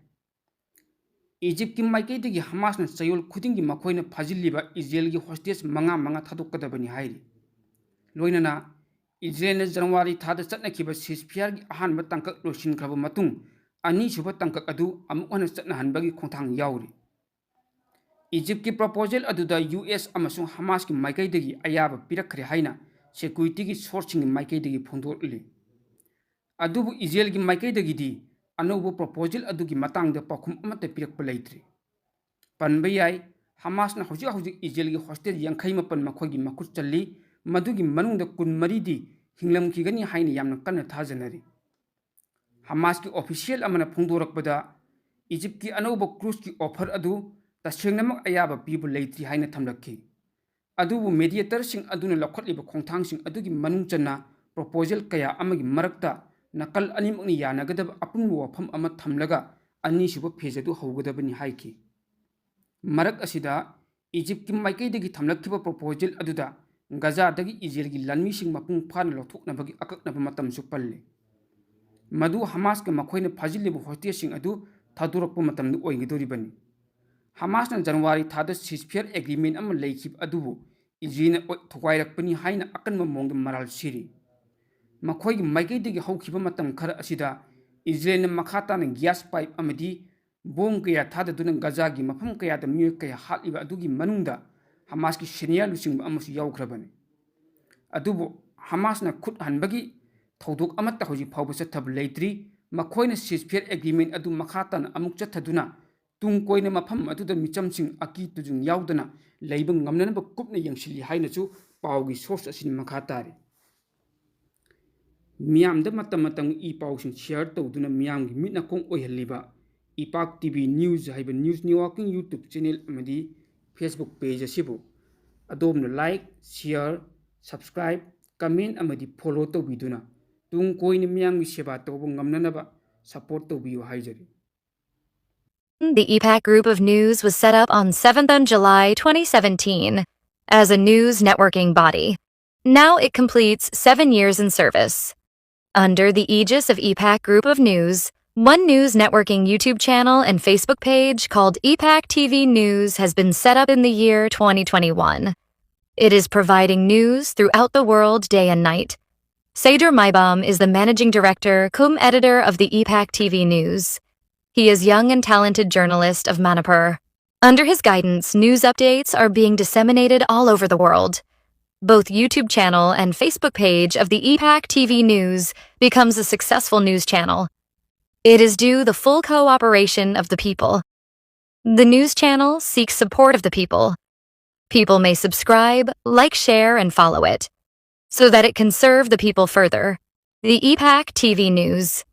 ꯏꯖꯤꯞꯀꯤ ꯃꯥꯏꯀꯩꯗꯒꯤ ꯍꯃꯥꯁꯅ ꯆꯌꯣꯜ ꯈꯨꯗꯤꯡꯒꯤ ꯃꯈꯣꯏꯅ ꯐꯥꯖꯤꯜꯂꯤꯕ ꯏꯖꯔꯦꯜꯒꯤ hostage ꯃꯉꯥ ꯃꯉꯥ ꯊꯥꯗꯣꯛꯀꯗꯕꯅꯤ ꯍꯥꯏꯔꯤ꯫ ꯂꯣꯏꯅꯅ ꯏꯖꯔꯦꯜꯅ ꯖꯅꯋꯥꯔꯤ ꯊꯥꯗ ꯆꯠꯅꯈꯤꯕ ceasefire ꯒꯤ ꯑꯍꯥꯟꯕ ꯇꯥꯡꯀꯛ ꯂꯣꯏꯁꯤꯟꯈ꯭ꯔꯕ ꯃꯇꯨꯡ, ꯑꯅꯤꯁꯨꯕ ꯇꯥꯡꯀꯛ ꯑꯗꯨ ꯑꯃꯨꯛ ꯍꯟꯅ ꯆꯠꯅꯍꯟꯕꯒꯤ ꯈꯣꯡꯊꯥꯡ ꯌꯥꯎꯔꯤ꯫ ꯏꯖꯤꯞꯀꯤ proposal ꯑꯗꯨꯗ ꯌꯨ ꯑꯦꯁ ꯑꯃꯁꯨꯡ ꯍꯃꯥꯁꯀꯤ ꯃꯥꯏꯀꯩꯗꯒꯤ ꯑꯌꯥꯕ ꯄꯤꯔꯛꯈ꯭ꯔꯦ ꯍꯥꯏꯅ security ꯒꯤ source ꯁꯤꯡꯒꯤ ꯃꯥꯏꯀꯩꯗꯒꯤ ꯐꯣꯡꯗꯣꯛꯂꯤ꯫ ꯑꯗꯨꯕꯨ ꯏꯖꯔꯦꯜꯒꯤ ꯃꯥꯏꯀꯩꯗꯒꯤꯗꯤ ꯑꯅꯧꯕ ꯄ꯭ꯔꯣꯄꯣꯖꯦꯜ ꯑꯗꯨꯒꯤ ꯃꯇꯥꯡꯗ ꯄꯥꯎꯈꯨꯝ ꯑꯃꯠꯇ ꯄꯤꯔꯛꯄ ꯂꯩꯇ꯭ꯔꯤ꯫ ꯄꯟꯕ ꯌꯥꯏ, ꯍꯃꯥꯁꯅ ꯍꯧꯖꯤꯛ ꯍꯧꯖꯤꯛ ꯏꯖꯔꯦꯜꯒꯤ ꯍꯣꯁꯇꯦꯜ ꯌꯥꯡꯈꯩ ꯃꯥꯄꯟ ꯃꯈꯣꯏꯒꯤ ꯃꯈꯨꯠ ꯆꯜꯂꯤ, ꯃꯗꯨꯒꯤ ꯃꯅꯨꯡꯗ ꯀꯨꯟꯃꯔꯤꯗꯤ ꯍꯤꯡꯂꯝꯈꯤꯒꯅꯤ ꯍꯥꯏꯅ ꯌꯥꯝꯅ ꯀꯟꯅ ꯊꯥꯖꯅꯔꯤ꯫ ꯍꯃꯥꯁꯀꯤ ꯑꯣꯐꯤꯁꯤꯌꯦꯜ ꯑꯃꯅ ꯐꯣꯡꯗꯣꯔꯛꯄꯗ, ꯏꯖꯤꯞꯀꯤ ꯑꯅꯧꯕ ꯀ꯭ꯔꯨꯖꯀꯤ ꯑꯣꯐꯔ ꯑꯗꯨ ꯇꯁꯦꯡꯅꯃꯛ ꯑꯌꯥꯕ ꯄꯤꯕ ꯂꯩꯇ꯭ꯔꯤ ꯍꯥꯏꯅ ꯊꯝꯂꯛꯈꯤ꯫ ꯑꯗꯨꯕꯨ ꯃꯦꯗꯤꯌꯦꯇꯔꯁꯤꯡ ꯑꯗꯨꯅ ꯂꯧꯈꯠꯂꯤꯕ ꯈꯣꯡꯊꯥꯡꯁꯤꯡ ꯑꯗꯨꯒꯤ ꯃꯅꯨꯡ ꯆꯟꯅ ꯄ꯭ꯔꯣꯄꯣꯖꯦꯜ ꯀꯌꯥ ꯑꯃꯒꯤ ꯃꯔꯛꯇ ꯅꯥꯀꯜ ꯑꯅꯤꯃꯛꯅ ꯌꯥꯅꯒꯗꯕ ꯑꯄꯨꯟꯕ ꯋꯥꯐꯝ ꯑꯃ ꯊꯝꯂꯒ ꯑꯅꯤꯁꯨꯕ ꯐꯦꯖ ꯑꯗꯨ ꯍꯧꯒꯗꯕꯅꯤ ꯍꯥꯏꯈꯤ꯫ ꯃꯔꯛ ꯑꯁꯤꯗ, ꯏꯖꯤꯞꯀꯤ ꯃꯥꯏꯀꯩꯗꯒꯤ ꯊꯝꯂꯛꯈꯤꯕ ꯄ꯭ꯔꯣꯄꯣꯖꯦꯜ ꯑꯗꯨꯗ ꯒꯖꯥꯗꯒꯤ ꯏꯖꯔꯦꯜꯒꯤ ꯂꯥꯟꯃꯤꯁꯤꯡ ꯃꯄꯨꯡ ꯐꯥꯅ ꯂꯧꯊꯣꯛꯅꯕꯒꯤ ꯑꯀꯛꯅꯕ ꯃꯇꯝꯁꯨ ꯄꯜꯂꯤ꯫ ꯃꯗꯨ ꯍꯃꯥꯁꯀ ꯃꯈꯣꯏꯅ ꯐꯥꯖꯤꯜꯂꯤꯕ ꯍꯣꯁꯇꯦꯖꯁꯤꯡ ꯑꯗꯨ ꯊꯥꯗꯣꯔꯛꯄ ꯃꯇꯝꯗ ꯑꯣꯏꯒꯗꯧꯔꯤꯕꯅꯤ꯫ ꯍꯃꯥꯁꯅ ꯖꯅꯋꯥꯔꯤ ꯊꯥꯗ ꯁꯤꯖꯐꯤꯌꯔ ꯑꯦꯒ꯭ꯔꯤꯃꯦꯟ ꯑꯃ ꯂꯩꯈꯤꯕ ꯑꯗꯨꯕꯨ ꯏꯖꯔꯦꯜꯅ ꯑꯣꯏ-, ꯊꯨꯒꯥꯏꯔꯛꯄꯅꯤ ꯍꯥꯏꯅ ꯑꯀꯟꯕ ꯃꯑꯣꯡꯗ ꯃꯔꯥꯜ ꯁꯤꯔꯤ꯫ ꯃꯈꯣꯏꯒꯤ ꯃꯥꯏꯀꯩꯗꯒꯤ ꯍꯧꯈꯤꯕ ꯃꯇꯝ ꯈꯔ ꯑꯁꯤꯗ ꯏꯖꯔꯦꯜꯅ ꯃꯈꯥ ꯇꯥꯅ ꯒ꯭ꯌꯥꯁ ꯄꯥꯏꯞ ꯑꯃꯗꯤ ꯕꯣꯝ ꯀꯌꯥ ꯊꯥꯗꯗꯨꯅ ꯒꯖꯥꯒꯤ ꯃꯐꯝ ꯀꯌꯥꯗ ꯃꯤꯑꯣꯏ ꯀꯌꯥ ꯍꯥꯠꯂꯤꯕ ꯑꯗꯨꯒꯤ ꯃꯅꯨꯡꯗ ꯍꯃꯥꯁꯀꯤ ꯁꯦꯅꯤꯌꯔ ꯂꯨꯆꯤꯡꯕ ꯑꯃꯁꯨ ꯌꯥꯎꯈ꯭ꯔꯕꯅꯤ꯫ ꯑꯗꯨꯕꯨ ꯍꯃꯥꯁꯅ ꯈꯨꯠ ꯍꯟꯕꯒꯤ ꯊꯧꯗꯣꯛ ꯑꯃꯠꯇ ꯍꯧꯖꯤꯛ ꯐꯥꯎꯕ ꯆꯠꯊꯕ ꯂꯩꯇ꯭ꯔꯤ꯫ ꯃꯈꯣꯏꯅ ꯁꯤꯖꯐꯤꯌꯔ ꯑꯦꯒ꯭ꯔꯤꯃꯦꯟ ꯑꯗꯨ ꯃꯈꯥ ꯇꯥꯅ ꯑꯃꯨꯛ ꯆꯠꯊꯗꯨꯅ ꯇꯨꯡ ꯀꯣꯏꯅ ꯃꯐꯝ ꯑꯗꯨꯗ ꯃꯤꯆꯝꯁꯤꯡ ꯑꯀꯤ ꯇꯨꯖꯨꯡ ꯌꯥꯎꯗꯅ ꯂꯩꯕ ꯉꯝꯅꯅꯕ ꯀꯨꯞꯅ ꯌꯦꯡꯁꯤꯜꯂꯤ ꯍꯥꯏꯅꯁꯨ ꯄꯥꯎꯒꯤ ꯁꯣꯔꯁ ꯑꯁꯤꯅ ꯃꯈꯥ ꯇꯥꯔꯤ꯫ ꯃꯤꯌꯥꯝꯗ ꯃꯇꯝ ꯃꯇꯝꯒꯤ ꯏ ꯄꯥꯎꯁꯤꯡ ꯁꯤꯌꯔ ꯇꯧꯗꯨꯅ ꯃꯤꯌꯥꯝꯒꯤ ꯃꯤꯠ ꯅꯥꯀꯣꯡ ꯑꯣꯏꯍꯜꯂꯤꯕ ꯏꯄꯥꯛ ꯇꯤ ꯚꯤ ꯅ꯭ꯌꯨꯁ ꯍꯥꯏꯕ ꯅ꯭ꯌꯨꯁ ꯅꯦꯠꯋꯥꯔꯀꯤꯡ ꯌꯨꯇ꯭ꯌꯨꯕ ꯆꯦꯅꯦꯜ ꯑꯃꯗꯤ ꯐꯦꯁꯕꯨꯛ ꯄꯦꯖ ꯑꯁꯤꯕꯨ ꯑꯗꯣꯝꯅ ꯂꯥꯏꯛ, ꯁꯤꯌꯔ, ꯁꯕꯁꯀ꯭ꯔꯥꯏꯕ, ꯀꯃꯦꯟ ꯑꯃꯗꯤ ꯐꯣꯂꯣ ꯇꯧꯕꯤꯗꯨꯅ ꯇꯨꯡ ꯀꯣꯏꯅ ꯃꯤꯌꯥꯝꯒꯤ ꯁꯦꯕꯥ ꯇꯧꯕ ꯉꯝꯅꯅꯕ ꯁꯄꯣꯔꯠ ꯇꯧꯕꯤꯌꯨ ꯍꯥꯏꯖꯔꯤ꯫ The E PAC Group of News was set up on seventh of July twenty seventeen as a news networking body. Now it completes seven years in service. Under the aegis of E PAC Group of News, One News Networking YouTube channel and Facebook page called E PAC T V News has been set up in the year twenty twenty-one. It is providing news throughout the world day and night. Seydur Maibam is the managing director cum editor of the E PAC T V News. He is young and talented journalist of Manipur. Under his guidance, news updates are being disseminated all over the world. both YouTube channel and Facebook page of the E PAC T V News becomes a successful news channel. It is due the full cooperation of the people. The news channel seeks support of the people. People may subscribe, like, share, and follow it so that it can serve the people further. The E PAC T V News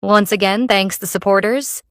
once again thanks the supporters